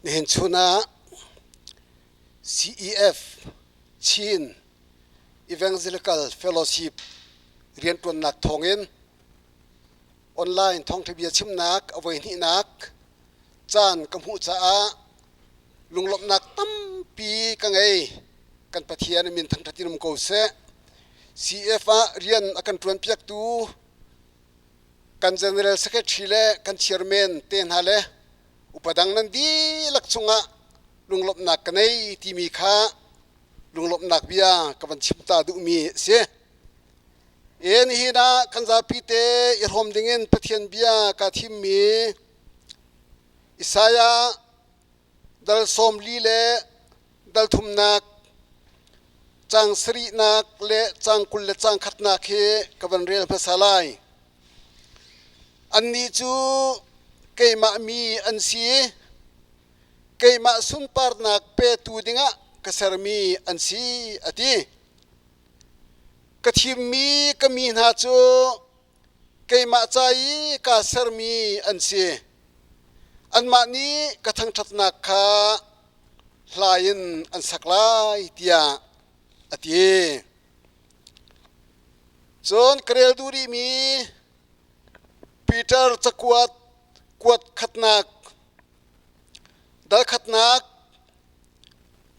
Nihin chun ah CEF Chin Evangelical Fellowship rianṭuannak thawngin online thawngṭha bia chimnak a voihnihnak caan ka hmuh caah lunglawmhnak tampi ka ngei. Kan Pathian a min thangṭhat in um ko seh. CEF ah rian a kan ṭuanpiaktu kan General Secretary le kan Chairman te hna le upa dang nan dihlak cungah lunglawmhnak ka nei timi kha lunglawmhnak bia ka van chim ta duhmi a si. E nihin ah kan zapi te i hrawm dingin Pathian bia kaa thimmi Isaiah dal 40 le dal thumnak cang sarihnak le cang 20 le cang khatnak hi ka van rel hmasa lai. Annih cu keimah mi an si i keimah sunparnak petu dingah ka sermi an si, a ti. Ka thimmi ka mi hna cu keimah ca i kaa sermi an si. Anmah nih ka thangṭhatnak kha hla in an sak lai, tiah a ti. Cun ka rel duh rihmi Peter cakuat kuat khatnak, dal khatnak,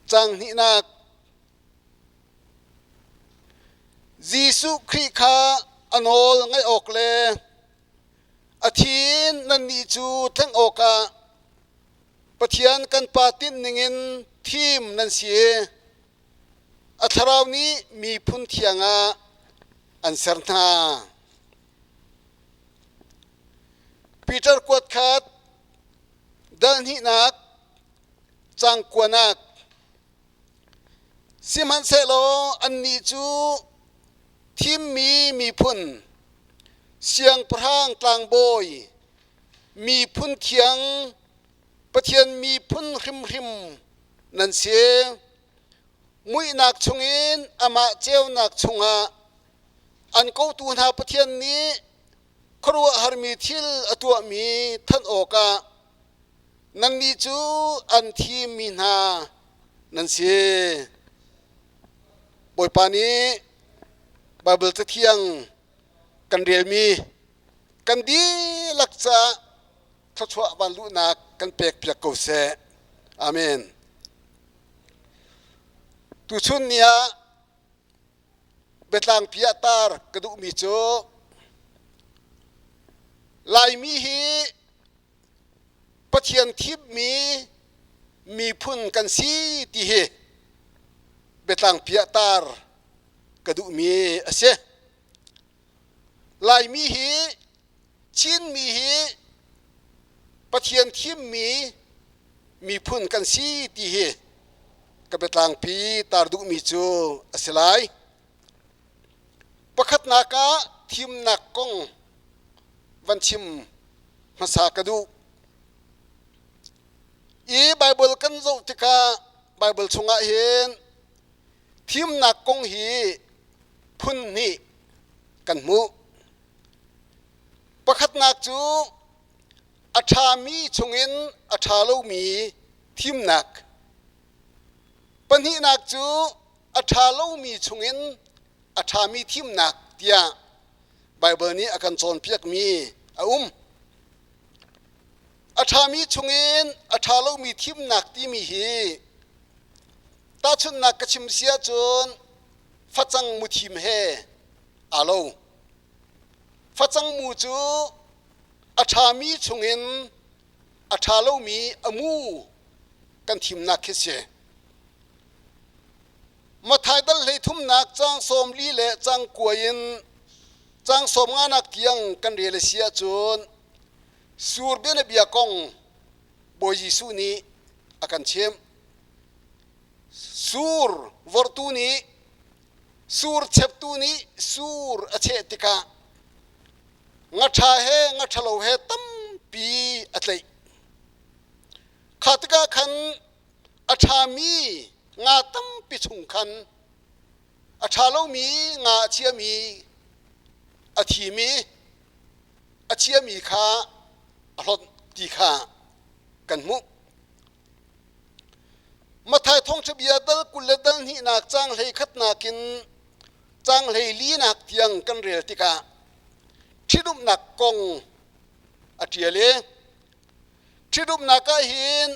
caang hnihnak, Jesuh Khrih kha a nawl ngaih awk le a thi in nannih cu tlengh awkah Pathian kan Pa tinh ningin thim nan si i a thlarau nih miphun thiang ah an ser hna. Peter kuat khat dal hnihnak cang kuanak Sihmanhsehlaw annih cu thimmi miphun, siangpahrang tlangbawi, miphun thiang, Pathian miphun hrimhrim nan si. Muihnak chungin amah ceunak chungah an kotu hna Pathian nih khuaruahharmi thil a tuahmi thanh awkah nannih cu an thimmi hna nan si. Bawipa nih Baibal Cathiang kan relmi kan dihlak caah thluachuah vanluhnak kan pekpiak ko seh. Amen. Tuchun ni ah biatlangpi ah tar ka duhmi cu Laimi hi Pathian thimmi miphun kan si ti hi biatlangpi ah tar ka duhmi a si. Laimi hi Chinmi hi Pathian thimmi miphun kan si ti hi ka biatlangpi tar duhmi cu a si lai. Pakhatnak ah thimnak kong van chim hmasa ka duh. I Baibal kan zoh tikah Baibal chungah hin thimnak kong hi phun hnih kan hmuh. Pakhatnak cu a ṭhami chungin a ṭha lomi thimnak. Pahnihnak cu a ṭha lomi chungin a ṭhami thimnak tiah Baibal nih a kan cawnpiakmi a um. A ṭhami chungin a ṭha lomi thimnak timi hi tahchunhnak ka chim si ahcun facang muthim he aa lo. Facang mu cu a ṭhami chungin a ṭha lomi a mu kan thimnak khi si. Mathai dal hleithumnak caang 40 le caang kua in caang 50nak tiang kan rel a si ahcun sur bianabia kong Bawi Jesuh nih a kan chimh. Sur vortu nih sur cheptu nih sur a cheh tikah ngaṭha he ngaṭhalo he tampi a tlaih. Kha tikah khan a ṭhami nga tampi chung khan a ṭha lomi nga a chiami a thimi a chiami kha a hlonh ti kha kan hmuh. Thawngṭha bia dal 20 le dal hnihnak caang hlei khatnak in caang hlei linak tiang kan rel tikah ṭhitumnak kong a ṭial i ṭhitumnak ah hin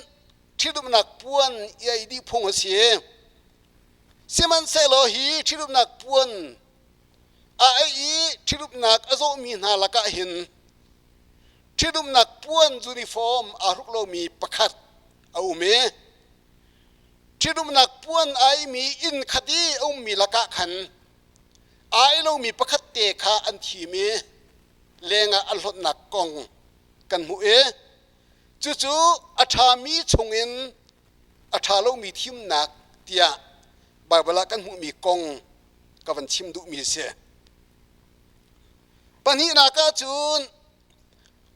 ṭhitumnak puan i ei dih phung a si. Sihmanhsehlaw hi ṭhitumnak puan a ei i ṭhitumnak a zawhmi hna lakah hin ṭhitumnak puan uniform aa hruk lomi pakhat a um i ṭhitumnak puan aa imi inn khat i a ummi lakah khan aa ei lomi pakhat te kha an thim i lengah an hlonhnak kong kan hmuh i cucu a ṭhami chungin a ṭha lomi thimnak tiah Baibal ah kan hmuhmi kong ka van chim duhmi a si. Pahnihnak ah cun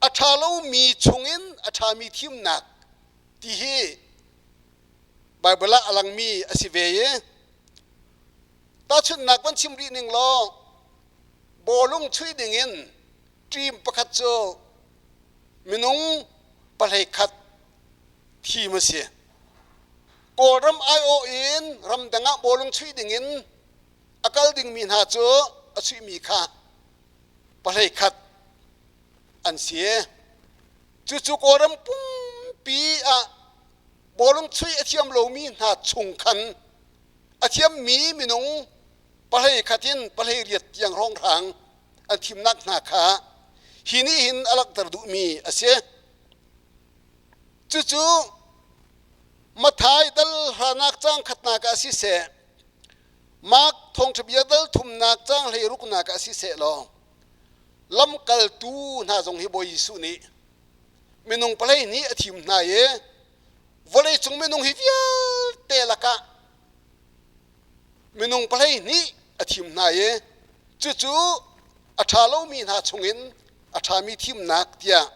a ṭha lomi chungin a ṭhami thimnak ti hi Baibal ah a langmi a si ve i tahchunhnak van chim rih ning law bawlung chuih dingin team pakhat cu minung pahlei khat thim a si. Kawlram aiawh in ramdang ah bawlung chuih dingin a kal dingmi hna cu a chuihmi kha pahlei khat an si. Cucu Kawlram pumpi ah bawlung chuih a thiam lomi hna chung khan a thiammi minung pahlei khat in pahlei riat tiang hrawnghrang an thimnak hna kha hi nih hin a langhter duhmi a si. Cucu Matthai dal hranak caang khatnak ah siseh, Mark thawngṭha bia dal thumnak caang hleiruknak ah siseh law lamkaltu hna zong hi Bawi Jesuh nih minung palei nih a thim hna i vawleicung minung hi vialte lakah minung palei nih a thim hna i cucu a ṭha lomi hna chungin a ṭhami thimnak tiah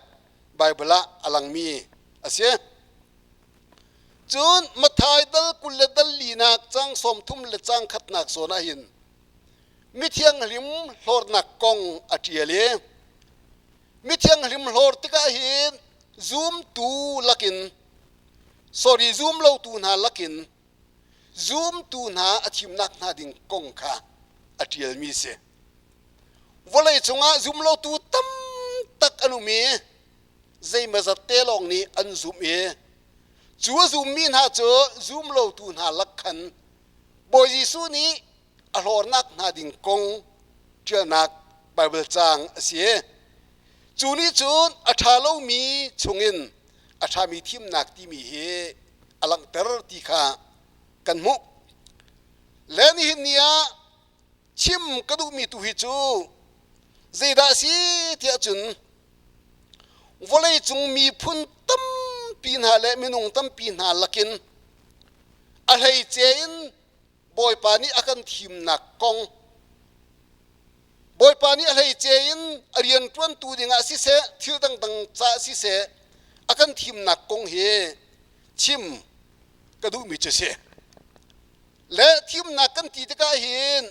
Baibal ah a langmi a si. Cun Matthai dal 20 le dal linak cang 30 le cang khatnak zawn ah hin mithianghlim hlawrnak kong a ṭial i mithianghlim hlawr tikah hin zumtu lakin sorry zum lotu hna lakin zumtu hna a thimnak hna ding kong kha a ṭialmi si. Vawlei cungah zumlotu tam tak an um i zeimazat te lawng nih an zumh i cu a zummi hna cu zumlotu hna lak khan Bawi Jesuh nih a hlawrnak hna ding kong ṭialnak Baibal caang a si. Cu nih cun a ṭha lomi chungin a ṭhami thimnak timi hi a langhter ti kha kan hmuh. Le nihin ni ah chim ka duhmi tu hi cu zeidah a si tiah cun vawleicung miphun tampi hna le minung tampi hna lakin a hleice in Bawipa nih a kan thimnak kong Bawipa nih a hleice in a rian ṭuantu dingah siseh thil dangdang caah siseh a kan thimnak kong hi chim ka duhmi cu si. Le thimnak kan ti tikah hin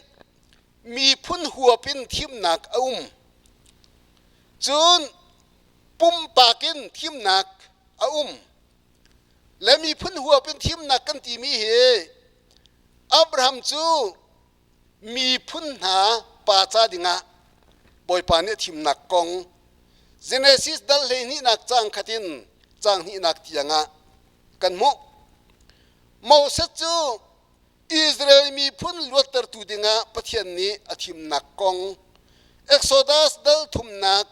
miphun huap in thimnak a um. Cun pumpak in thimnak a um. Le miphun huap in thimnak kan timi hi Abraham cu miphun hna pa ca dingah Bawipa nih a thimnak kong Genesis dal 12nak caang khat in caang hnihnak tiangah kan hmuh. Moses cu Israel miphun luattertu dingah Pathian nih a thimnak kong Exodus dal thumnak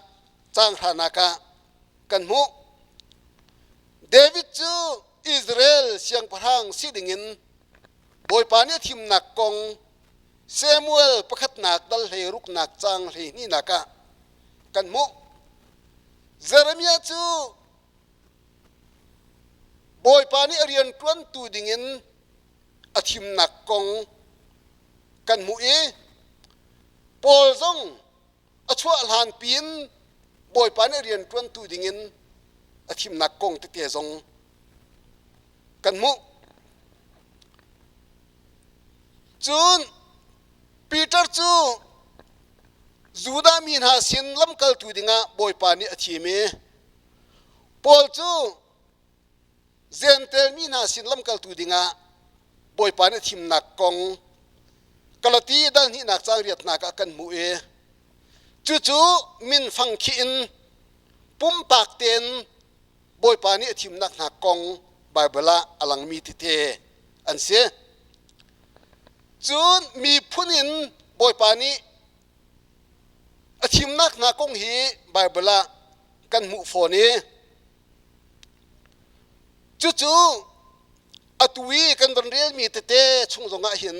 caang hranak ah kan hmuh. David cu Israel siangpahrang si dingin Bawipa nih a thimnak kong Samuel pakhatnak dal hleiruknak caang hleihnihnak ah kan hmuh. Jeremiah cu Bawipa nih a rian ṭuantu dingin a thimnak kong kan hmuh i Paul zong a chuah hlan piin Bawipa nih rian ṭuantu dingin a thimnak kong tete zong kan hmuh. Cun Peter cu Judah mi hna sin lamkaltu dingah Bawipa nih a thim i Paul cu Jentail mi hna sin lamkaltu dingah. Bawipa nih thimnak kong Galati dal hnihnak caang riatnak ah kan hmuh i cucu minfang khih in pumpak tein Bawipa nih a thimnak hna kong Baibal ah a langmi tete an si. Cun miphun in Bawipa nih a thimnak hna kong hi Baibal ah kan hmuh fawn i cucu atu i kan van relmi tete chung zongah hin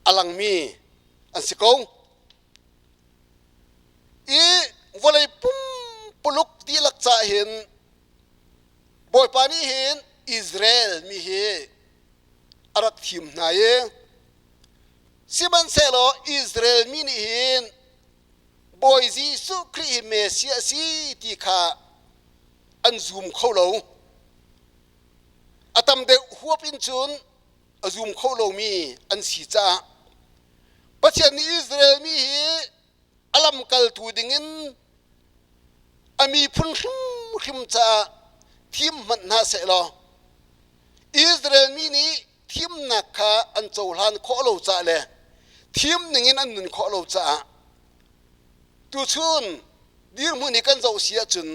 a langmi an si ko. I vawlei pumpuluk dihlak caah hin Bawipa nih hin Israel mi hi a rak thim hna i sihmanhsehlaw Israel mi nih hin Bawi Jesuh Khrih hi Messiah a si ti kha an zum kho lo. A tam deuh huap in cun a zum kho lomi an si caah Pathian nih Israel mi hi a lamkaltu dingin a miphun hrimhrim caah thim hmanh hna sehlaw Israel mi nih thimnak kha an cohlan khawh lo caah le thim ningin an nun khawh lo caah tuchun dirhmun hi kan zoh si ahcun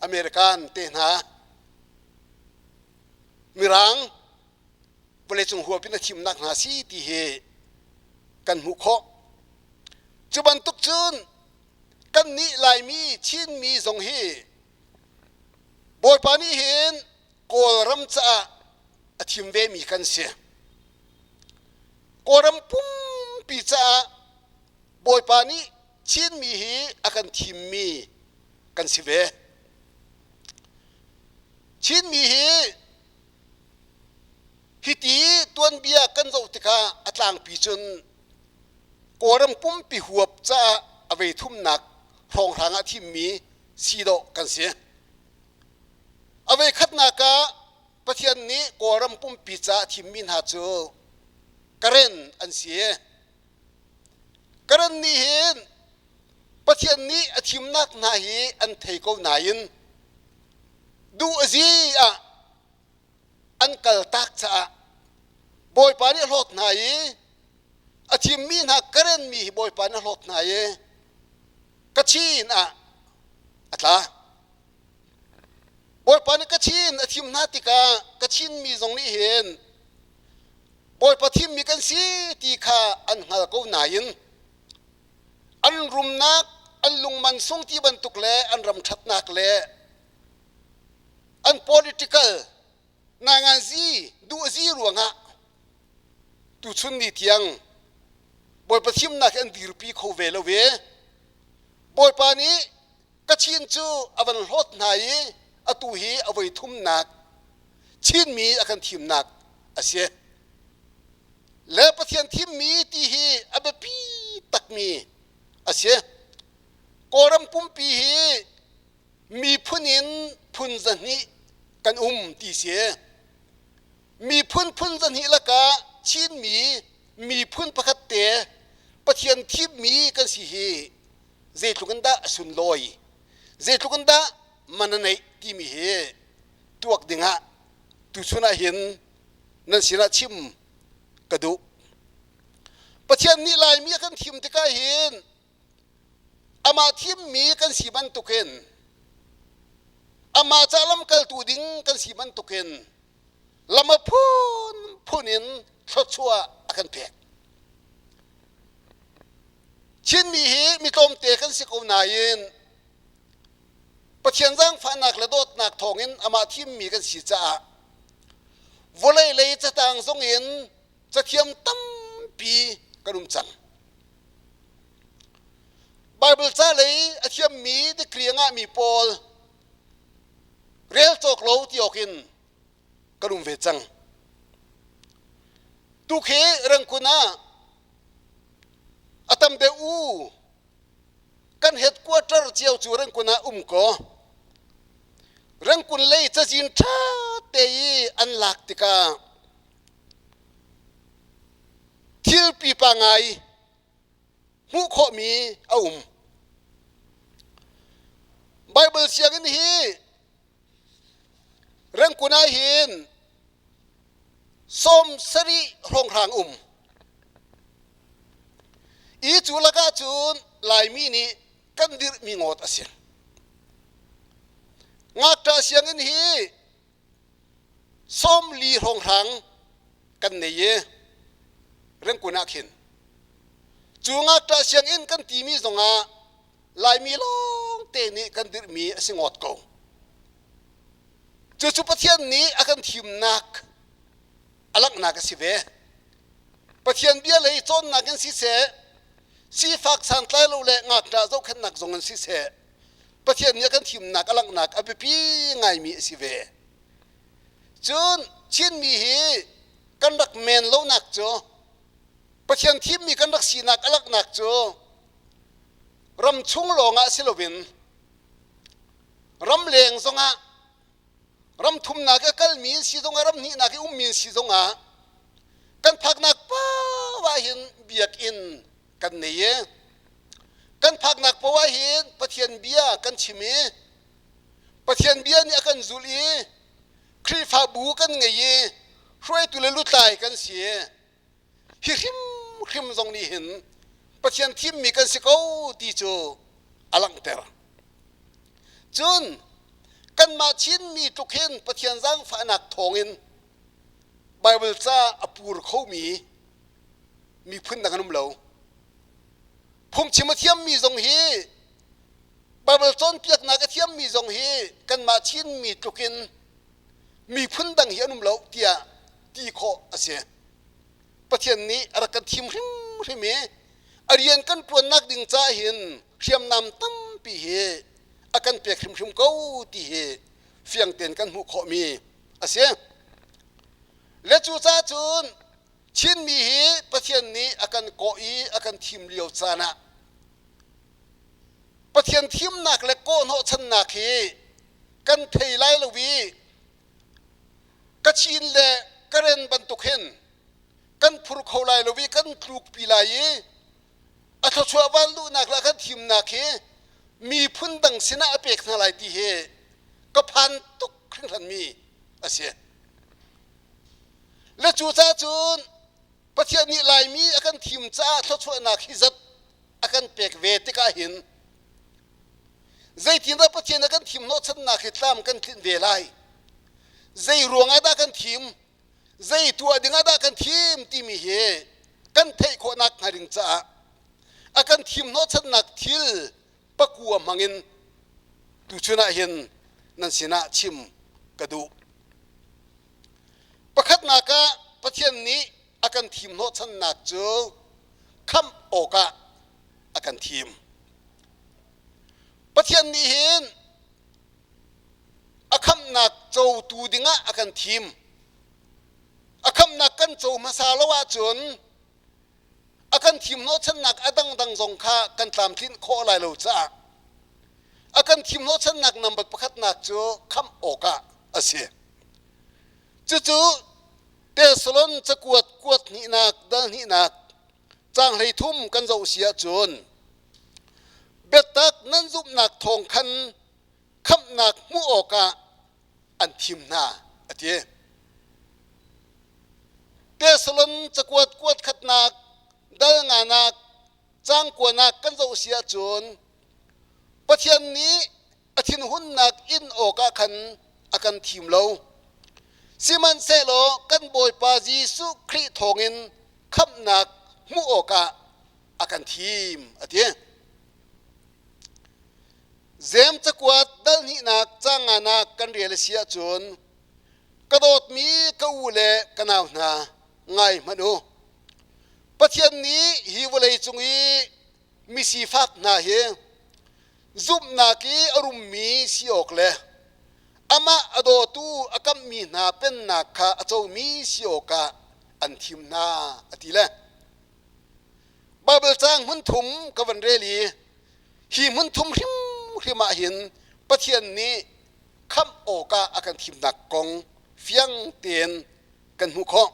American te hna Mirang vawleicung huap in a thimnak hna si ti hi kan hmuh khawh. Cu bantuk cun kannih Laimi Chinmi zong hi Bawipa nih hin Kawlram caah a thim vemi kan si. Kawlram pumpi caah Bawipa nih Chinmi hi a kan thimmi kan si ve. Chinmi hi hiti tuanbia kan zoh tikah a tlangpi cun Kawlram pumpi huap caah a vei thumnak hrawnghrang ah thimmi si dawh kan si. A vei khatnak ah Pathian nih Kawlram pumpi caah thimmi hna cu Karen an si. Karen nih hin Pathian nih a thimnak hna hi an thei ko nain duh a zi ah an kaltak caah Bawipa nih a hlawt hna i a thimmi hna Karen mi hi Bawipa nih a hlawt hna i Kachin ah a tla. Bawipa nih Kachin a thim hna tikah Kachin mi zong nih hin Bawipa thimmi kan si ti kha an hngal ko nain an rumnak, an lungman sung ti bantuk le an ram ṭhatnak le an political nainganzi duhzi ruangah tuchun ni tiang Bawipa thimnak hi an dirpi kho ve lo ve. Bawipa nih Kachin cu a van hlawt hna i atu hi a voi thumnak Chinmi a kan thimnak a si. Le Pathian thimmi ti hi a biapi takmi a si. Kawlram pumpi hi miphun in phun 200 kan um ti si. Miphun phun 200 lakah Chinmi miphun pakhat te Pathian thimmi kan si hi zeitluk in dah a sunlawi, zeitluk in dah man a neih timi hi tuak dingah tuchun ah hin nan sinah chim ka duh. Pathian nih Laimi a kan thim tikah hin amah thimmi kan si bantukin amah ca lamkaltu ding kan si bantukin lam a phunphun in thluachuah a kan pek. Chinmi hi mi tlawmte kan si ko nain Pathian zaangfahnak le dawtnak thawngin amah thimmi kan si caah vawlei lei catang zongin cathiam tampi kan um cang. Baibal ca lei a thiammi degree a ngahmi pawl rel cawk lo ti awk in kan um ve cang. Tukhi Rangkun ah a tam deuh u kan headquarter cio cu Rangkun ah um ko. Rangkun lei cazin ṭha te i an lak tikah thil pipa ngai hmuh khawhmi a um. Baibal sianginn hi Rangkun ah hin. 70 hrawnghrang um. I cu lakah cun Laimi nih kan dirhmi ngawt a si. Ngakṭah sianginn hi 40 hrawnghrang kan nei i Rengkun ah khin. Cu ngakṭah sianginn kan timi zongah Laimi lawngte nih kan dirhmi a si ngawt ko. Cucu Pathian nih a kan thimnak a langhnak a si ve. Pathian bia lei cawnnak in siseh, sifak santlai lo le ngakṭah zohkhenhnak zong in siseh, Pathian nih a kan thimnak a langhnak a biapi ngaimi a si ve. Cun Chinmi hi kan rak men lonak cu Pathian thimmi kan rak sinak a langhnak cu ram chung lawngah si loin ramleng zongah ram thumnak i kalmi in si zongah ram hnihnak i ummi in si zongah kan phaknak paoh ah hin biakinn kan nei i kan phaknak paoh ah hin Pathian bia kan chim i Pathian bia nih a kan zulh i Khrihfabu kan ngei i hruaitu le lutlai kan si. Hi hrimhrim zong nih hin Pathian thimmi kan si ko ti cu a langhter. Cun kanmah Chinmi tluk hin Pathian zaangfahnak thawngin Baibal ca a pur khomi miphun dang an um lo. Phungchim a thiammi zong hi Baibal cawnpiaknak a thiammi zong hi kanmah Chinmi tluk in miphun dang hi an um lo tiah ti khawh a si. Pathian nih a rak kan thim hrimhrim i a rian kan ṭuannak ding caah hin hriamnam tampi hi a kan pek hrimhrim ko ti hi fiang tein kan hmuh khawhmi a si. Le cucaah cun Chinmi hi Pathian nih a kan kawh i a kan thim lio caan ah Pathian thimnak le kawhhnawhchannak hi kan thei lai lo i Kachin le Karen bantuk hin kan phur kho lai lo i kan tlukpi lai i a thluachuah van luhnak le a kan thimnak hi miphun dang sinah a pek hna lai ti hi ka phan tuk hringhranmi a si. Le cucaah cun Pathian nih Laimi a kan thim caah thluachuahnak hi zat a kan pek ve tikah hin zeitindah Pathian a kan thim hnawhchannak hi tlam kan tlinh ve lai? Zei ruangah dah kan thim? Zei tuah dingah dah kan thim timi hi kan theih khawhnak hnga ding caah a kan thim hnawhchannak thil pakua hmangin tuchun ah hin nan sinah chim ka duh. Pakhatnak ah Pathian nih a kan thim hnawhchannak cu khamh awkah a kan thim. Pathian nih hin a khamhnak cotu dingah a kan thim. A khamhnak kan co hmasa lo ahcun a kan thim hnawhchannak a dangdang zong kha kan tlamtlinh khawh lai lo caah a kan thim hnawhchannak number pakhatnak cu khamh awkah a si. Cucu Tesalon cakuat kuat hnihnak dal hnihnak caang 13 kan zoh si ahcun biatak nan zumhnak thawng khan khamhnak hmuh awkah an thim hna a ti. Tesalon cakuat kuat khatnak dal nganak caang kuanak kan zoh si ahcun Pathian nih a thinhunnak in awkah khan a kan thim lo. Sihmanhsehlaw kan Bawipa Jesuh Khrih thawngin khamhnak hmuh awkah a kan thim a ti. Jeim cakuat dal hnihnak caang nganak kan rel a si ahcun ka dawtmi ka u le ka nau hna ngai hmanh u. Pathian nih hi vawlei cung i misifak hna hi zumhnak i a rummi si awk le amah a dawtu a kamhmi hna pennak kha a comi si awkah an thim hna a ti le Baibal caang hmun thum ka van rel i hi hmun thum hrimhrim ah hin Pathian nih khamh awkah a kan thimnak kong fiang tein kan hmuh khawh.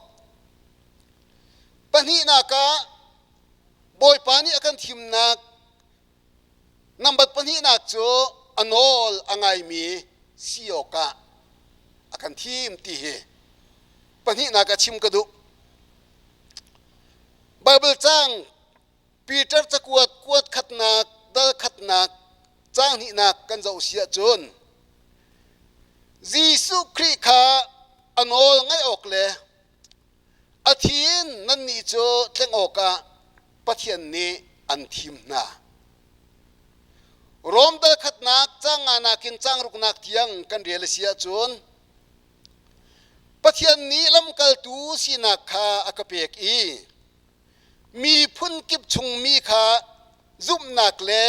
Pahnihnak ah Bawipa nih a kan thimnak Nambat pahnihnak cu a nawl a ngaimi si awkah a kan thim ti hi. Pahnihnak ah chim ka duh. Baibal caang Peter cakuat kuat khatnak dal khatnak caang hnihnak kan zoh si ahcun Jesuh Khrih kha a nawl ngaih awk le a thi in nannih cu tleng awkah Pathian nih an thim hna. Rom dal khatnak caang nganak in caang ruknak tiang kan rel a si ahcun Pathian nih lamkaltu sinak kha a ka pek i miphun kip chungmi kha zumhnak le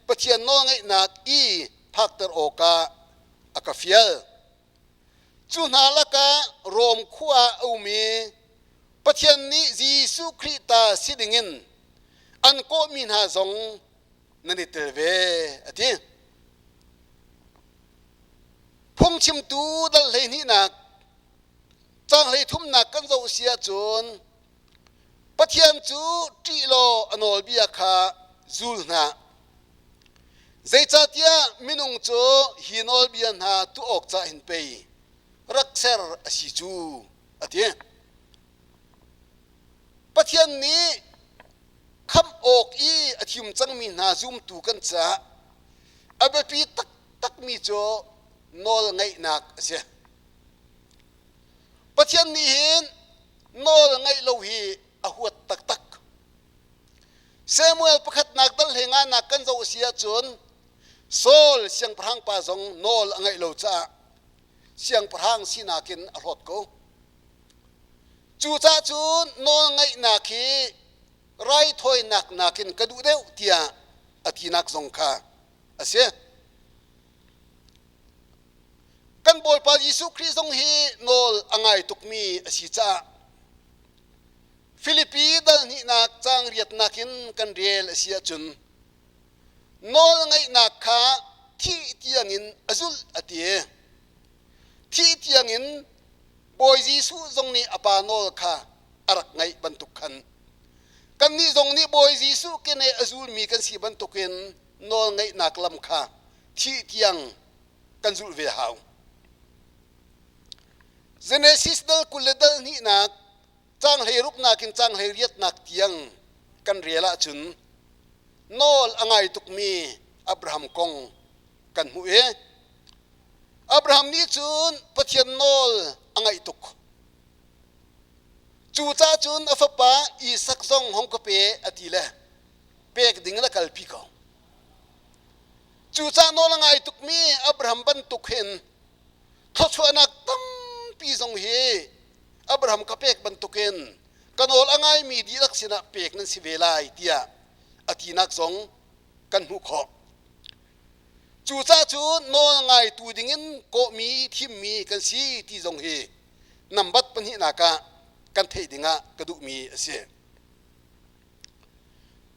Pathian nawlngeihnak i phakter awkah a ka fial. Cu hna lakah Rom khua ah a um i Pathian nih Jesuh Khrih ta si dingin an kawhmi hna zong nan i tel ve, a ti. Phungchimtu dal hleihnihnak caang hleithumnak kan zoh si ahcun Pathian cu ṭih law a nawlbia kha zul hna. Zeicahtiah minung cu hi nawlbia hna tuah awk ca hin pei rak ser a si cu, a ti. Pathian nih khamh awk i a thim cangmi hna zumtu kan caah a biapi taktakmi cu nawlngaihnak a si. Pathian nih hin nawl ngaih lo hi a huat taktak. Samuel pakhatnak dal hlei nganak kan zoh a si ahcun Saul siangpahrang pa zong nawl a ngaih lo caah siangpahrang sinak in a hlawt ko. Cucaah cun nawl ngaihnak hi raithawinak nakin ka duh deuh tiah a tinak zong kha a si. Kan Bawipa Jesuh Khrih zong hi nawl a ngai tukmi a si caah Filipi dal hnihnak caang riatnak in kan rel a si ahcun nawl ngaihnak kha thih tiangin a zulh a ti. Thih tiangin Bawi Jesuh zong nih a pa nawl kha a rak ngaih bantuk khan kannih zong nih Bawi Jesuh keneh a zulmi kan si bantukin nawl ngaihnak lam kha thih tiang kan zulh ve hau. Genesis dal 20 le dal hnihnak caang hleiruknak in caang hleiriatnak tiang kan rel ahcun nawl a ngai tukmi Abraham kong kan hmuh i Abraham nih cun Pathian nawl a ngaih tuk. Cucaah cun a fapa Isak zong hong ka pe a ti le pek ding in a kalpi ko. Cucaah nawl a ngai tukmi Abraham bantuk hin thluachuahnak tampi zong hi Abraham ka pek bantukin ka nawl a ngaimi dihlak sinah pek nan si ve lai tiah a tinak zong kan hmuh khawh. Cucaah cun nawl ngaitu dingin kawhmi thimmi kan si ti zong hi nambat pahnihnak ah kan theih dingah ka duhmi a si.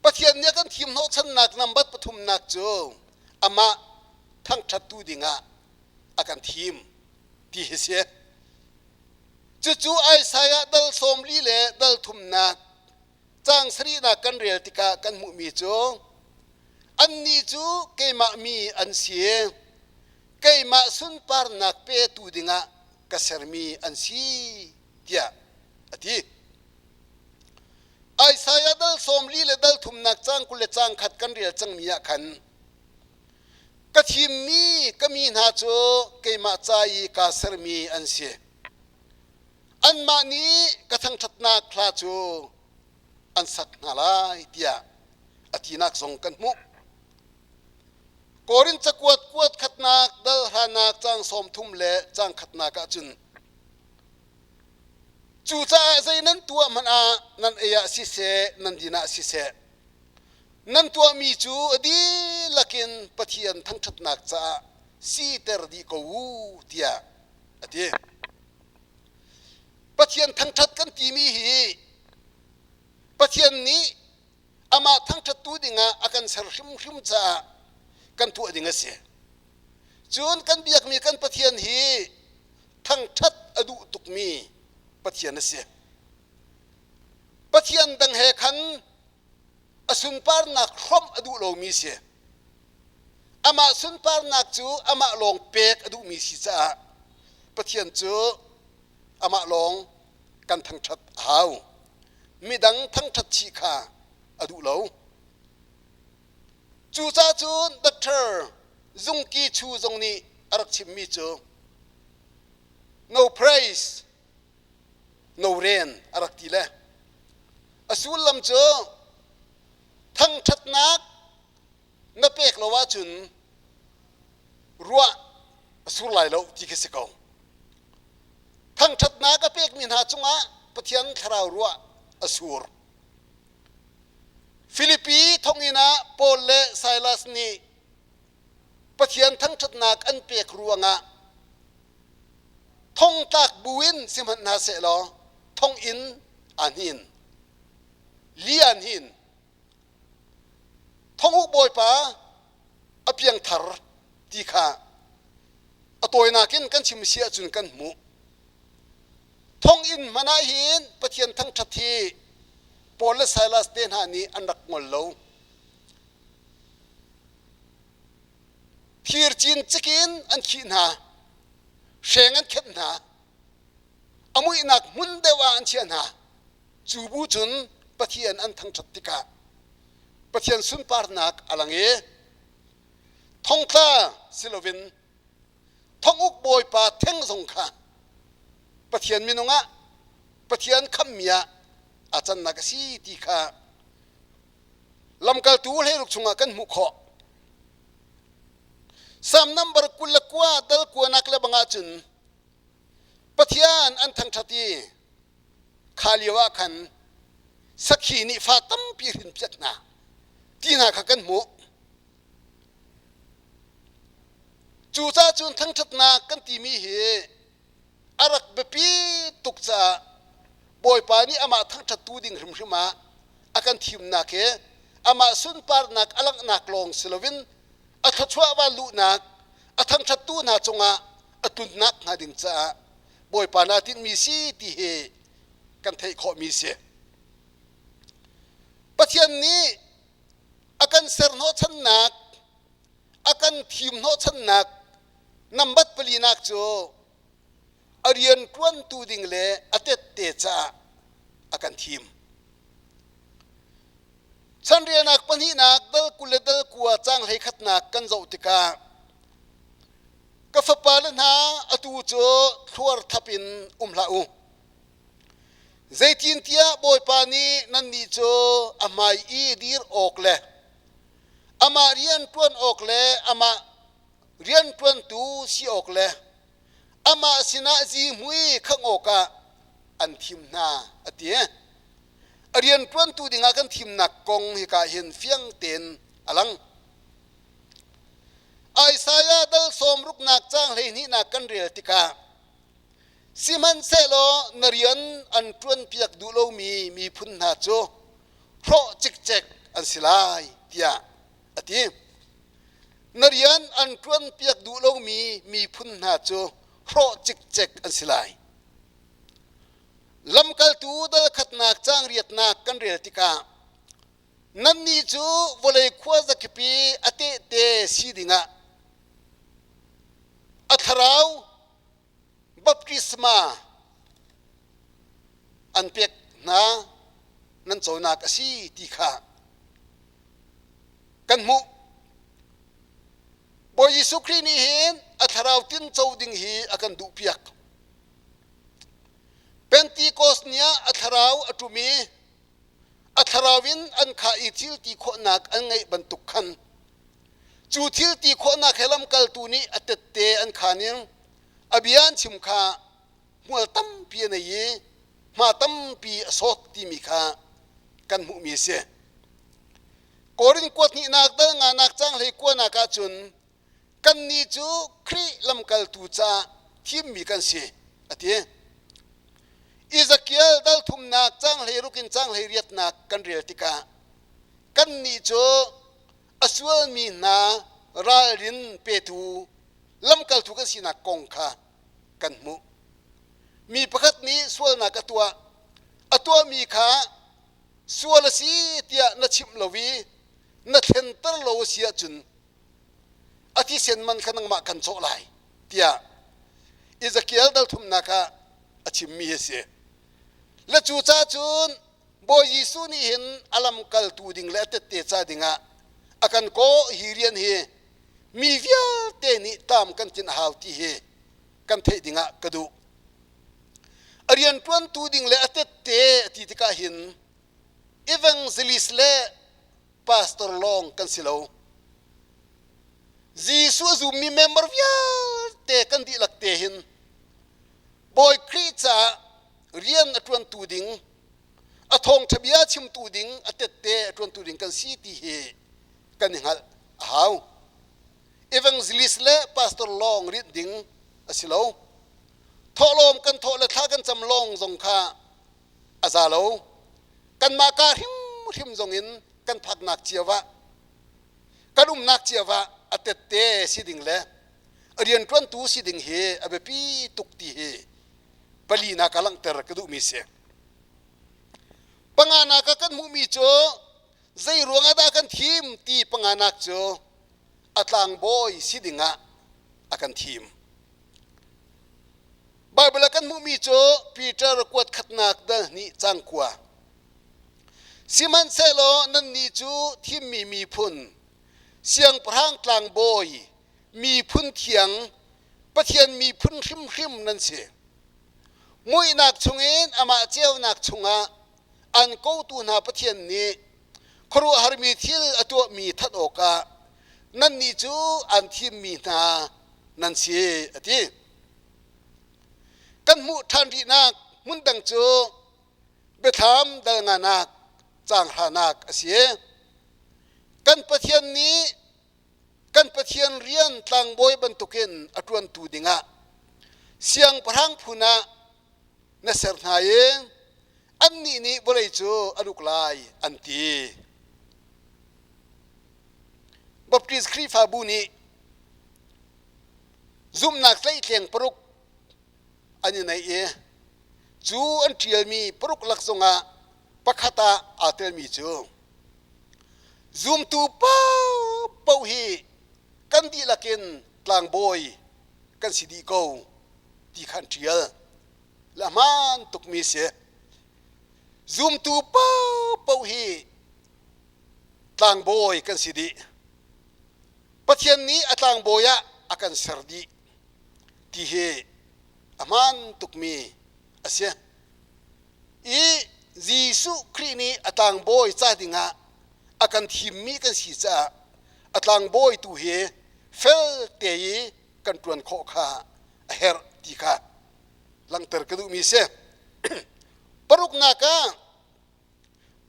Pathian nih a kan thim hnawhchannak nambat pathumnak cu amah thangṭhattu dingah a kan thim ti hi si. Cucu Isaiah dal 40 le dal thumnak caang sarihnak kan rel tikah kan hmuhmi cu annih cu keimah mi an si keimah sunparnak petu dingah ka sermi an si tiah a ti. Isaiah dal 40 le dal thumnak caang 20 le caang khat kan rel cangmi ah khan ka thimmi ka mi hna cu keimah ca i kaa sermi an si. Anmah nih ka thangṭhatnak hla cu an sak hna lai tiah a tinak zong kan hmuh. Korin cakuat kuat khatnak dal hranak caang 30 le caang khatnak ah cun Cucaah zei nan tuah hmanh ah nan ei ah siseh, nan din ah siseh, nan tuahmi cu a dihlak in Pathian thangṭhatnak caah siter dih ko u tiah a ti. Pathian thangṭhat kan timi hi Pathian nih amah thangṭhattu dingah a kan ser hrimhrim caah kan tuah ding a si. Cun kan biakmi kan Pathian hi thangṭhat a duh tukmi Pathian a si. Pathian dang he khan a sunparnak hrawmh a duh lomi si. Amah sunparnak cu amah lawng pek a duhmi si caah Pathian cu amah lawng kan thangṭhat a hau. Midang thangṭhat chih kha a duh lo. Cucaah cun Doctor Zungki Chu zong nih a rak chimmi cu no praise, no rain a rak ti le a sullam cu thangṭhatnak na pek lo ahcun ruah a sur lai lo ti khi si ko. Thangṭhatnak a pekmi hna cungah Pathian thlarau ruah a sur. Filipi thonginn ah Paul le Silas nih Pathian thangṭhatnak an pek ruangah thongtlak buin sihmanh hna sehlaw thonginn aa hnin. Li aa hnin. Thonguk bawipa a piangthar ti kha a tawinak in kan chim si ahcun kan hmuh. Thonginn hmanh ah hin Pathian thangṭhat hi Paul le Silas te hna nih an rak ngol lo. Thir cin cikin an khih hna, hreng an khenh hna, a muihnak hmun deuh ah an chiah hna. Cu bu cun Pathian an thangṭhat tikah Pathian sunparnak a lang i thongtla si loin thonguk bawipa theng zong kha Pathian minung ah Pathian khammi ah a cannak a si ti kha lamkaltu hleiruk chungah kan hmuh khawh. Salm number 29 dal kuanak le bang ahcun Pathian an thangṭhat i kha lio ah khan sakhi nih fa tampi hrinpiak hna ti hna kha kan hmuh. Cucaah cun thangṭhatnak kan timi hi a rak biapi tuk caah Bawipa nih amah thangṭhattu ding hrimhrim ah a kan thimnak hi amah sunparnak a langhnak lawng si loin a thluachuah van luhnak a thangṭhattu hna cungah a tlunnak hnga ding caah Bawipa naa tinhmi si ti hi kan theih khawhmi si. Pathian nih a kan ser hnawhchannak a kan thim hnawhchannak nambat palinak cu a rian ṭuantu ding le a tette caah a kan thim. Chanrianak pahnihnak dal 20 le dal kua caang 11nak kan zoh tikah ka fapa le hna atu cu thluar thap in um hlah u. Zeitintiah Bawipa nih nannih cu a hmai i dir awk le amah rian ṭuan awk le amah rianṭuantu si awk le amah sinah zihmui khangh awkah an thim hna a ti. A rianṭuantu dingah kan thimnak kong hika hin fiang tein a lang. Isaiah dal sawmruknak caang 12nak kan rel tikah sihmanhsehlaw na rian an ṭuanpiak duh lomi miphun hna cu hrawh cikcek an si lai tiah a ti. Na rian an ṭuanpiak duh lomi miphun hna cu hrawh cikcek an si lai. Lamkaltu dal khatnak caang riatnak kan rel tikah nannih cu vawlei khuazakip i a tehte si dingah a thlarau baptisma an pek hna nan conak a si ti kha kan hmuh. Bawi Jesuh Khrih nih hin a thlarau tinco ding hi a kan duhpiak. Pentecost ni ah a thlarau a ṭum i a thlarau in an khah i thil ti khawhnak an ngeih bantuk khan cu thil ti khawhnak he lamkaltu nih a tette an khaan in a bia an chim kha hmual tampi a nei i hma tampi a sawt timi kha kan hmuhmi a si. Korin kuat hnihnak dal nganak caang hlei kuanak ahcun kannih cu Khrih lamkaltu caah thimmi kan si a ti. Ezekiel dal thumnak caang 16 in caang 18nak kan rel tikah kannih cu a sualmi hna ralrin petu lamkaltu kan sinak kong kha kan hmuh. Mi pakhat nih sualnak a tuah, a tuahmi kha sual a si tiah na chimh lo i na thlenter lo a si ahcun a thisen man kha nangmah kan cawh lai tiah Ezekiel dal thumnak ah a chimmi a si. Le cu ca cun Bawi Jesuh nih hin a lamkaltu ding le a tette ca dingah a kan kawh hi rian hi mi vialte nih tam kan tlinh a hau ti hi kan theih dingah ka duh. A rianṭuantu ding le a tette a ti tikah hin evangelist le pastor lawng kan si lo. Jesuh a zummi member vialte kan dihlak te hin Bawi Khrih caah rian a ṭuantu ding, a thawngṭha bia chimtu ding, a tette a ṭuantu ding kan si ti hi kan i hngalh a hau. Evangelist le pastor lawng rinh ding a si lo. Thawhlawm kan thawh le thla kan cam lawng zong kha a za lo. Kanmah ka hrimhrim zong in kan phaknak cio ah kan umnak cio ah a tette si ding le a rianṭuantu si ding hi a biapi tuk ti hi palinak ah langhter ka duhmi si. Panganak ah kan hmuhmi cu zei ruangah dah kan thim ti panganak cu a tlangbawi si dingah a kan thim. Baibal ah kan hmuhmi cu Peter kuat khatnak dal hnih cang kua. Sihmanhsehlaw nannih cu thimmi miphun, siangpahrang tlangbawi, miphun thiang, Pathian miphun hrimhrim nan si. Muihnak chungin amah ceunak chungah an kotu hna Pathian nih khuaruahharmi thil a tuahmi that awkah nannih cu an thimmi hna nan si a ti. Kan hmuh ṭhan rihnak hmun dang cu biathlam dal nganak caang hranak a si. Kan Pathian nih kan Pathian rian tlangbawi bantukin a ṭuantu dingah siangpahrang phun ah na ser hna i annih nih vawlei cu an uk lai an ti. Baptist Khrihfabu nih zumhnak tlaihtleng paruk an i neih i cu an ṭialmi paruk lak zongah pakhat ah aa telmi cu zumtu paohpaoh hi kan dihlak in tlangbawi kan si dih ko ti kha an ṭial. Le hmaan tukmi si. Zumtu paohpaoh hi tlangbawi kan si dih. Pathian nih a tlangbawi ah a kan ser dih ti hi a hmaan tukmi a si. I Jesuh Khrih nih a tlangbawi ca dingah a kan thimmi kan si caah a tlangbawi tu hi fel te i kan ṭuan khawh kha a herh ti kha langhter ka duhmi si. Paruknak ah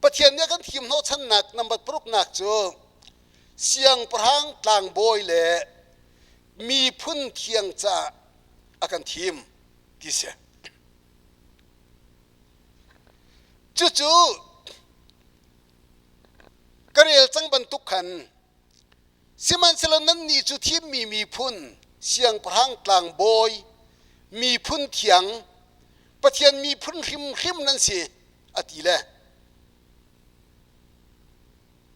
Pathian nih a kan thim hnawhchannak nambat paruknak cu siangpahrang tlangbawi le miphun thiang caah a kan thim ti si. Cucu ka rel cang bantuk khan Sihmanhsehlaw nannih cu thimmi miphun, siangpahrang tlangbawi, miphun thiang, Pathian miphun hrimhrim nan si, a ti le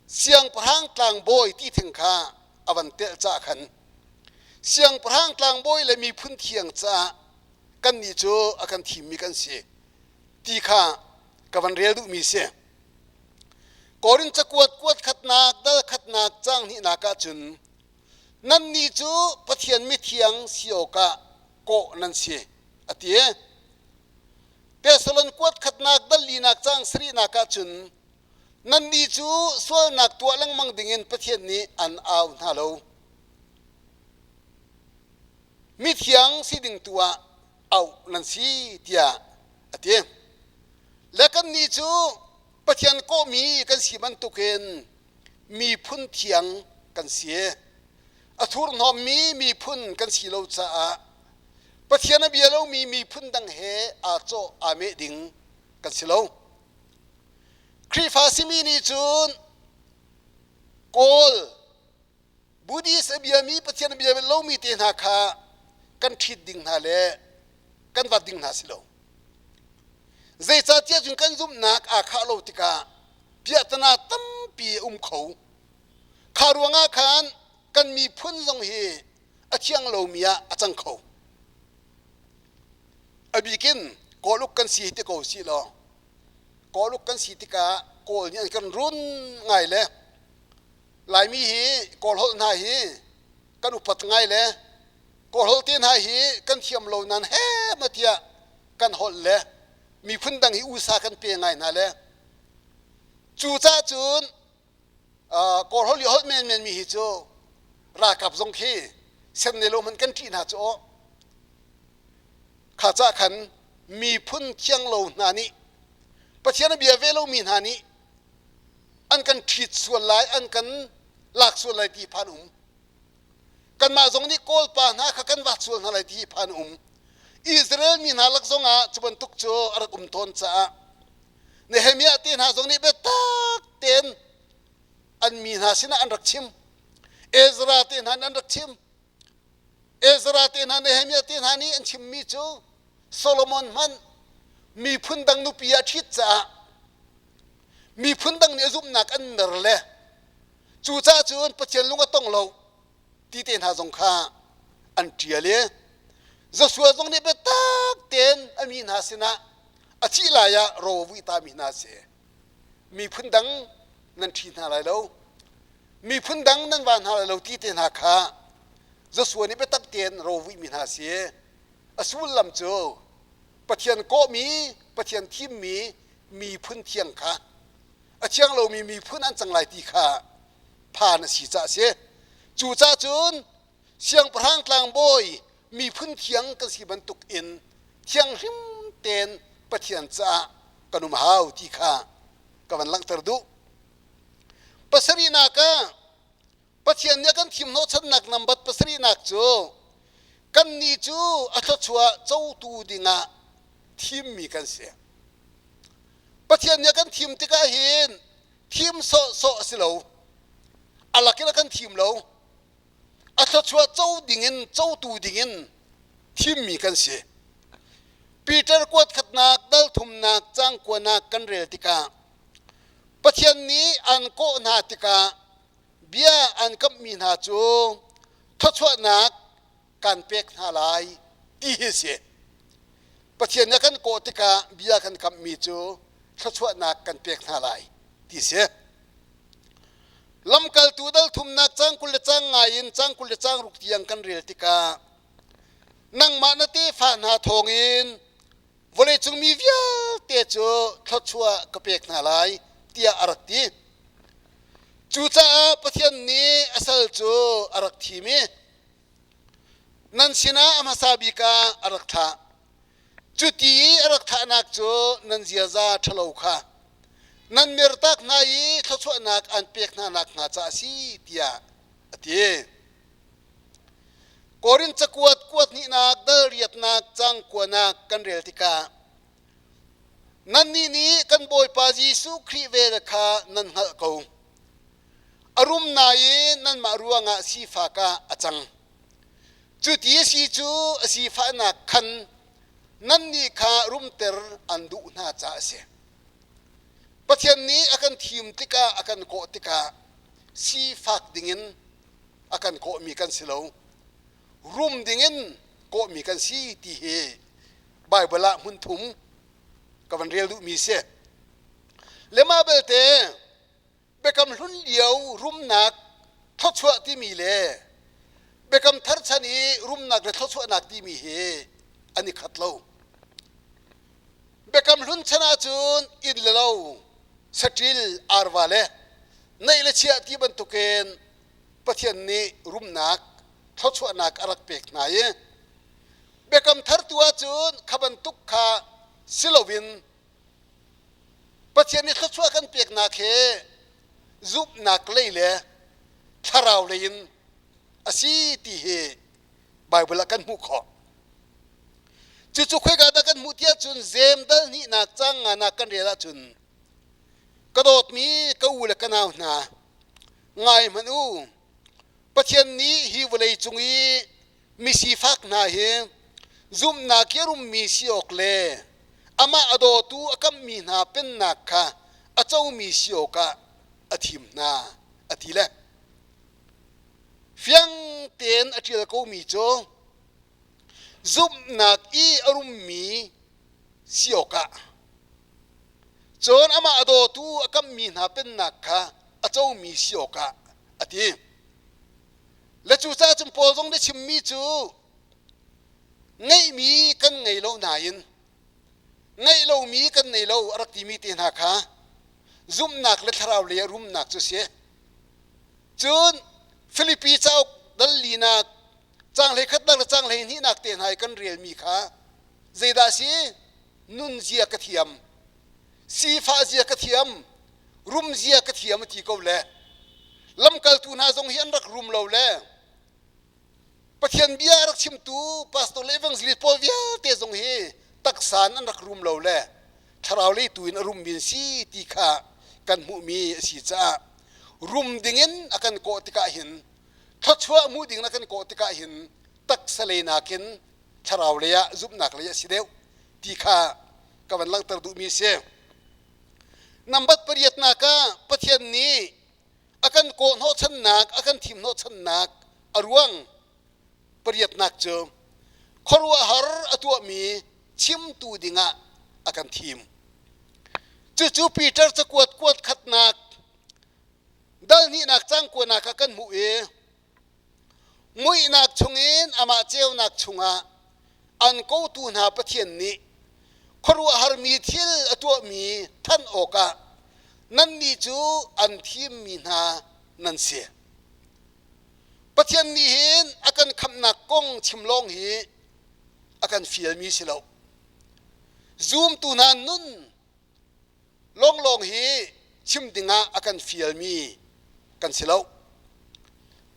siangpahrang tlangbawi ti theng kha a van telh cah khan siangpahrang tlangbawi le miphun thiang caah kannih cu a kan thimmi kan si ti kha ka van rel duhmi si. Korin cakuat kuat khatnak dal khatnak caang hnihnak ah cun nannih cu Pathian mithiang si awkah kawh nan si a ti. Tesalon kuat khatnak dal linak caang sarihnak ah cun nannih cu sualnak tuah lengmang dingin Pathian nih an au hna lo. Mithiang si ding tu ah auh nan si tiah a ti. Le kannih cu Pathian kawhmi kan si bantukin miphun thiang kan si. A thurhnawmmi miphun kan si lo caah Pathian a bia lomi miphun dang he aa cawh aa meh ding kan si lo. Khrihfa simi nih cun Kawl Buddhist a biami Pathian a bia lomi te hna kha kan ṭhit ding hna le kan vat ding hna si lo. Zeicahtiah cun kan zumhnak aa khah lo tikah piahtana tampi a um kho. Kha ruangah khan kan miphun zong hi a thiang lomi ah a cang kho. A bikin Kawluk kan si hi ti ko si law. Kawluk kan si tikah Kawl nih an kan run ngai le Laimi hi Kawl holh hna hi kan upat ngai le Kawl holh te hna hi kan thiam lo nan he ma tiah kan holh le miphun dang hi usa kan pe ngai hna le cucaah cun Kawl holh i holh menmen mi hi cu ralkap zong khi sem ne lo hmanh kan ṭih hna cu aw kha cah khan miphun thiang lo hna nih Pathian a bia ve lomi hna nih an kan ṭhit sual lai an kan lak sual lai ti phan um kanmah zong nih Kawlpa hna kha kan vat sual hna lai ti phan um Israel mi hna lak zongah cu bantuk cu a rak um tawn caah Nehemiah te hna zong nih biatak tein an mi hna sinah an rak chim. Ezra te hna nih an rak chim. Ezra te hna Nehemiah te hna nih an chimmi cu Solomon hmanh miphun dang nupi ah ṭhit caah miphun dang nih a zumhnak an mer le cucaah cun Pathian lung a tong lo ti te hna zong kha an ṭial i Joshua zong nih biatak tein a mi hna sinah a thih lai ah ro a vui ta mi hna si. Miphun dang nan ṭhi hna lai lo, miphun dang nan va hna lai lo ti te hna kha Joshua nih biatak tein ro vui mi hna si. A sullam cu Pathian kawhmi, Pathian thimmi miphun thiang kha a thiang lomi miphun an cang lai ti kha phan a si caah a si. Cucaah cun siangpahrang tlangbawi miphun thiang kan si bantuk in thianghlim tein Pathian caah kan um hau ti kha ka van langhter duh. Pasarihnak ah Pathian nih a kan thim hnawhchannak nambat pasarihnak cu kannih cu a thluachuah cotu dingah thimmi kan si. Pathian nih a kan thim tikah hin thim sawhsawh a si lo. A lakin a kan thim lo. A thluachuah co dingin cotu dingin thimmi kan si. Peter kuat khatnak dal thumnak cang kuanak kan rel tikah Pathian nih an kawh hna tikah bia an kamhmi hna cu thluachuahnak kan pek hna lai ti hi si. Pathian nih a kan kawh tikah bia kan kamhmi cu thluachuahnak kan pek hna lai ti si. Lamkaltu dal thumnak cang 20 le cang ngai in cang 20 le cang ruk tiang kan rel tikah nangmah na tefa hna thawngin vawleicung mi vialte cu thluachuah ka pek hna lai tiah a rak ti. Cucaah Pathian nih a sal cu a rak thim i nan sinah a hmasa bik ah a rak thlah. Cuti i a rak thlahnak cu nan ziaza ṭhalo kha nan mertak hna i thluachuahnak an pek hna nakhnga caah a si tiah a ti. Korin cakuat kuat hnihnak dal riatnak cang kuanak kan rel tikah nannih nih kan Bawipa Jesuh Khrih vel kha nan hngalh ko. A rum nain nanmah ruangah sifak ah a cang. Cuti a si cu a sifahnak khan nannih kha rumter an duh hna caah a si. Pathian nih a kan thim tikah a kan kawh tikah sifak dingin a kan kawhmi kan si lo. Rum dingin kawhmi kan si ti hi Baibal ah hmun thum ka van rel duhmi si. Le mah belte Biakam Hlun lio rumnak thluachuah timi le Biakam Thar chan i rumnak le thluachuahnak timi hi an i khat lo. Biakam Hlun chan ahcun inn le lo, saṭil, arva le neih le chiah ti bantukin Pathian nih rumnak, thluachuahnak a rak pek hna i Biakam Thar tu ahcun kha bantuk kha si loin Pathian nih thluachuah kan peknak hi zumhnak lei le thlarau lei in a si ti hi Baibal ah kan hmuh khawh. Cucu khoika dah kan hmuh tiah cun Jeim dal hnihnak cang nganak kan rel ahcun ka dawtmi ka u le ka nau hna ngai hmanh u Pathian nih hi vawlei cung i misifak hna hi zumhnak i a rummi si awk le amah a dawtu a kamhmi hna pennak kha a comi si awkah a thim hna a ti le fiang tein a ṭial komi cu zumhnak i a rummi si awkah. Cun amah a dawtu a kammi hna pennak kha a comi si awkah a ti. Le cucaah cun Paul zong nih chimmi cu ngeihmi kan ngei lo nain ngeih lomi kan nei lo a rak timi te hna kha zumhnak le thlarau lei ah rumnak cu a si. Cun Filipi cauk dal linak caang hleikhatnak le caang hleihnihnak te hna i kan relmi kha zeidah a si? Nun zia ka thiam, sifah zia ka thiam, rum zia ka thiam a ti ko le lamkaltu hna zong hi an rak rum lo le Pathian bia a rak chimtu pastor le evangelist pawl vialte zong hi taksa in an rak rum lo le thlarau lei tu in a rummi an si ti kha kan hmuhmi a si caah rum dingin a kan kawh tikah hin thluachuah hmuh dingin a kan kawh tikah hin taksa lei nakin thlarau lei ah zumhnak lei a si deuh ti kha ka van langhter duhmi a si. Nambat pariatnak ah Pathian nih a kan kawh hnawhchannak a kan thim hnawhchannak a ruang pariatnak cu khuaruahhar a tuahmi chimtu dingah a kan thim. Cucu Peter cakuat kuat khatnak dal hnihnak cang kuanak ah kan hmuh i Muihnak chungin amah ceunak chungah an kotu hna Pathian nih khuaruahharmi thil a tuahmi thanh awkah nannih cu an thimmi hna nan si. Pathian nih hin a kan khamhnak kong chim lawng hi a kan fialmi si lo. Zumtu hna nun lawnglawng hi chim dingah a kan fialmi kan si lo.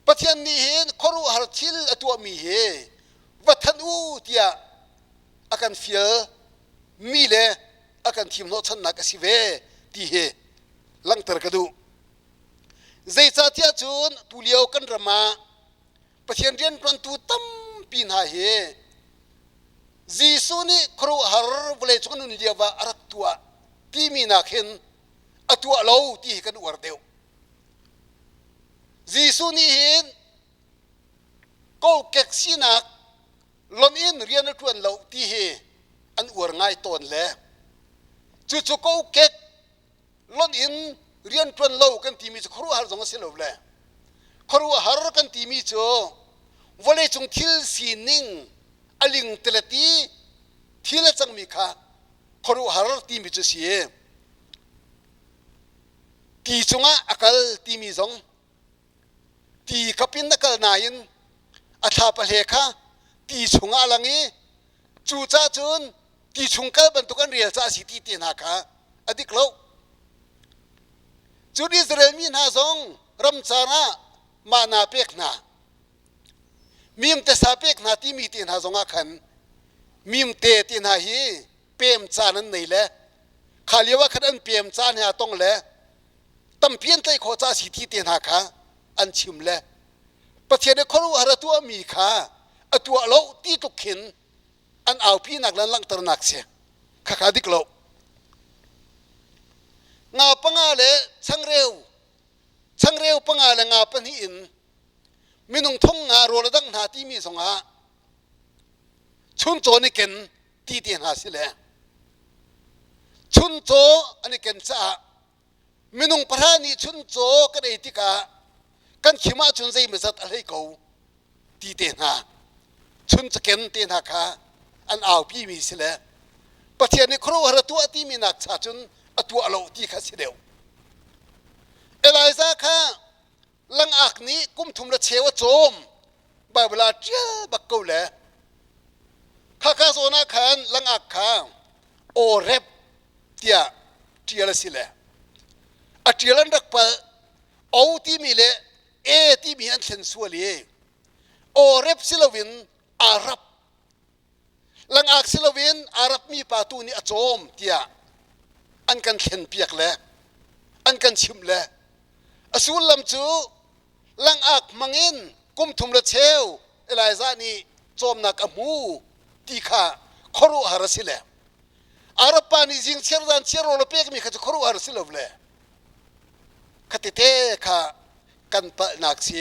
Pathian nih hin khuaruahhar thil a tuahmi hi va thanh u tiah a kan fial mi le a kan thim hnawhchannak a si ve ti hi langhter ka duh. Zeicahtiah cun tulio kan ram ah Pathian rianṭuantu tampi hna hi Jesuh nih khuaruahhar vawleicung a nun lio ah a rak tuah timi nak hin a tuah lo ti hi kan uar deuh. Jesuh nih hin kokek sinak lon in rian a ṭuan lo ti hi an uar ngai tawn le cucu kokek lonh in rianṭuan lo kan timi cu khuaruahhar zong a si lo le khuaruahhar kan timi cu vawleicung thil sining a ling telet i thil a cangmi kha khuaruahhar timi cu si. Ti cungah a kal timi zong ti kap in a kal nain a thlapahle kha ti chungah a lang i cucaah cun ti chung kal bantuk an rel caah a si ti te hna kha a dik lo. Cun Israel mi hna zong ramcar ah mana pek hna, mimte sa pek hna timi te hna zongah khan mimte te hna hi pem caan an nei le kha lio ah khan an pem caan he aa tong le tampi an tlaih khawh caah si ti te hna kha an chim le Pathian i khuaruahhar a tuahmi kha a tuah lo ti tluk khin an aupinak le an langhternak si khakha dik lo. Nga panga le changreu changreu panga le nga pahnih in minung thong nga rawl a dangh hna timi zongah chuncaw an i ken ti te hna si le chuncaw an i ken caah minung pahra nih chuncaw kan ei tikah kan khim ahcun zeimawzat a hlei ko ti te hna chun caken te hna kha an aupi mi si le Pathian nih khuaruahhar a tuah timi nak cha cun a tuah lo ti kha si deuh. Elijah kha langak nih kum thum le cheu a cawm Bible ah ṭial bak ko le khakha zawn ah khan langak kha aw rep tiah ṭial a si le a ṭial an rak palh o timi le e timi an thlen sual i aw rep si loin Arab langak si loin Arab mi pa tu nih a cawm tiah an kan thlen piak le an kan chimh le a sullam cu langak hmangin kum thum le cheu Elijah nih cawmnak a hmu ti kha khuaruahhar a si le Arab pa nih zing chiar zan chiar rawl a pekmi kha cu khuaruahhar a si lo le Khatete kha kan palhnak si.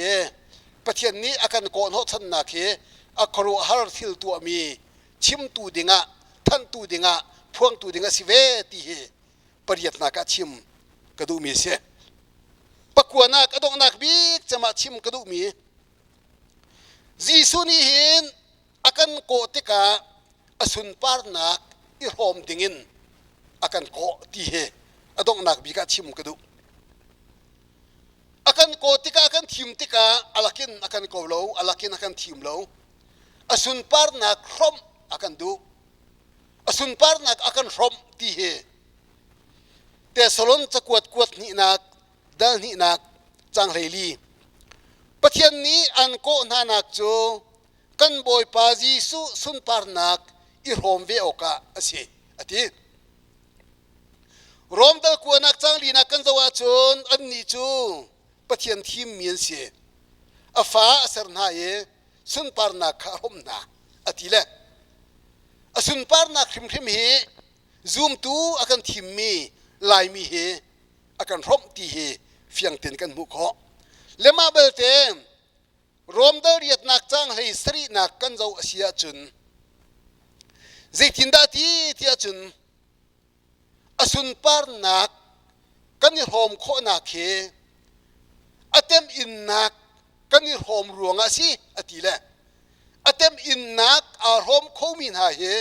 Pathian nih a kan kawhhnawhchannak hi a khuaruahhar thil tuahmi chimtu dingah, thanhtu dingah, phuangtu ding a si ve ti hi. Pariatnak ah chim ka duhmi a si. Pakuanak a donghnak bik cem ah chim ka duhmi Jesuh nih hin a kan kawh tikah a sunparnak i hrawm dingin a kan kawh ti hi a donghnak bik ah chim ka duh. A kan kawh tikah a kan thim tikah a lakin a kan ko lo, a lakin a kan thim lo. A sunparnak hrawmh a kan duh. A sunparnak a kan hrawmh ti hi Tesalon cakuat kuat hnihnak dal hnihnak cang 14. Pathian nih an kawh hnanak cu kan Bawipa Jesuh sunparnak i hrawm ve awkah a si, a ti. Rom dal kuanak cang linak kan zoh ahcun annih cu Pathian thimmi an si. A fa a ser hna i sunparnak kha a hrawmh hna, a ti le a sunparnak hrimhrim hi zumtu a kan thimmi Laimi hi a kan hrawmh ti hi fiang tein kan hmuh khawh. Le mah belte Rom dal riatnak cang hlei sarihnak kan zoh a si ahcun zeitindah ti ti ahcun a sunparnak kan i hrawm khawhnak hi a temhinnak kan i hrawm ruangah a si a ti le a temhinnak aa hrawm khomi hna hi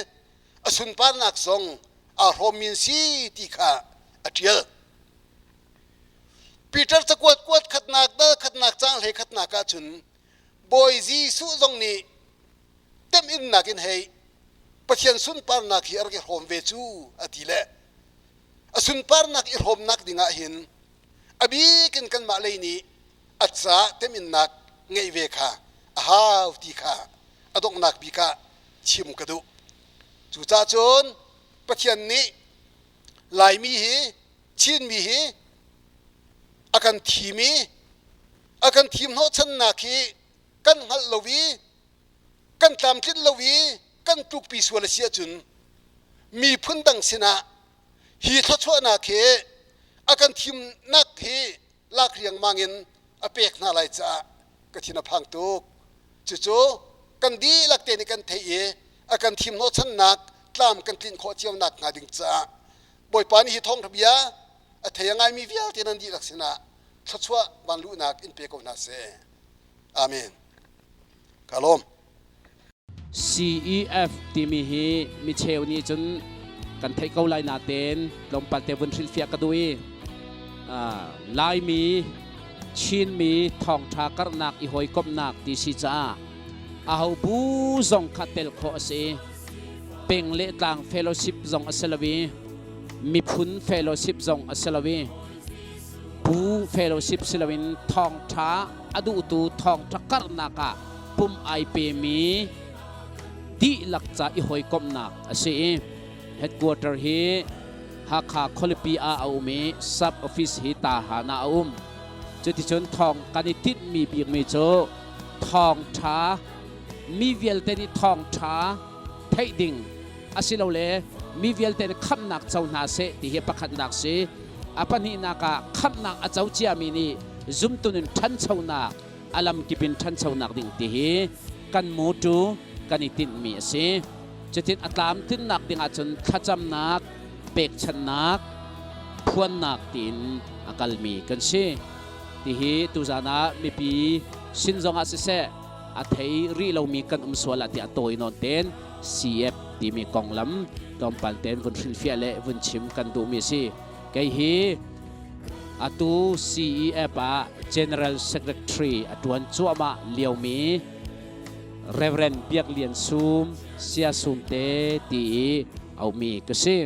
a sunparnak zong aa hrawmmi an si ti kha a ṭial. Peter cakuat kuat khatnak dal khatnak cang hlei khatnak ahcun Bawi Jesuh zong nih temhinnak in hei Pathian sunparnak hi a rak i hrawm ve cu a ti le a sunparnak i hrawmnak dingah hin a bik in kanmah lei nih a caah temhinnak ngeih ve kha a hau ti kha a donghnak bik ah chim ka duh. Cucaah cun Pathian nih Laimi hi Chinmi hi a kan thim i a kan thim hnawhchannak hi kan hngalh lo i kan tlamtlinh lo i kan tlukpi sual a si ahcun miphun dang sinah hi thluachuahnak hi a kan thimnak hi lak riangmang in a pek hna lai caah ka thin a phang tuk. Cucu kan dihlak te nih kan theih i a kan thim hnawhchannak tlam kan tlinh khawh cio nak hnga ding caah Bawipa nih hi thawngṭha bia a thei a ngaimi vialte nan dihlak sinah thluachuah vanluhnak in pe ko hna seh. Amen. Ka lawm. CEF timi hi micheu nih cun kan theih ko lai natein tlawmpal te vun hrilhfiah ka duh i Laimi Chinmi thawngṭha karhnak i hawikomhnak ti si caah aho bu zong kha tel khawh a si. Peng le tlang fellowship zong a si lo i miphun fellowship zong a si lo i bu fellowship si loin thawngṭha a duhtu thawngṭha karhnak ah pum ai pemi dihlak ca i hawikomhnak a si i headquarter hi Hakha khualipi ah a um i sub office hi Tahan ah a um. Cuticun thawng kan i tinhmi bikmi cu thawngṭha mi vialte nih thawngṭha theih ding asilole mi vialte nih khamhnak co hna seh ti hi pakhatnak si. A pahnihnak ah khamhnak a co ciami nih zumtu nun ṭhanchonak a lamkip in ṭhanchonak ding ti hi kan mawṭu kan i tinhmi a si. Cutin a tlamtlinnak ding ahcun thlacamnak, pekchanhnak, phuannak tiin a kalmi kan si. Tihi tuzan ah mipi sin zongah siseh a thei rih lomi kan um sual ah tiah tawi nawn ten CF timi konglam tlawmpal ten vun hrilhfiah le vun chim kan duhmi a si. Kei hi atu CEF ah General Secretary a ṭuan cuahmah liomi Reverend Biak Lian Sum Sia Sum te ti i aumi ka si.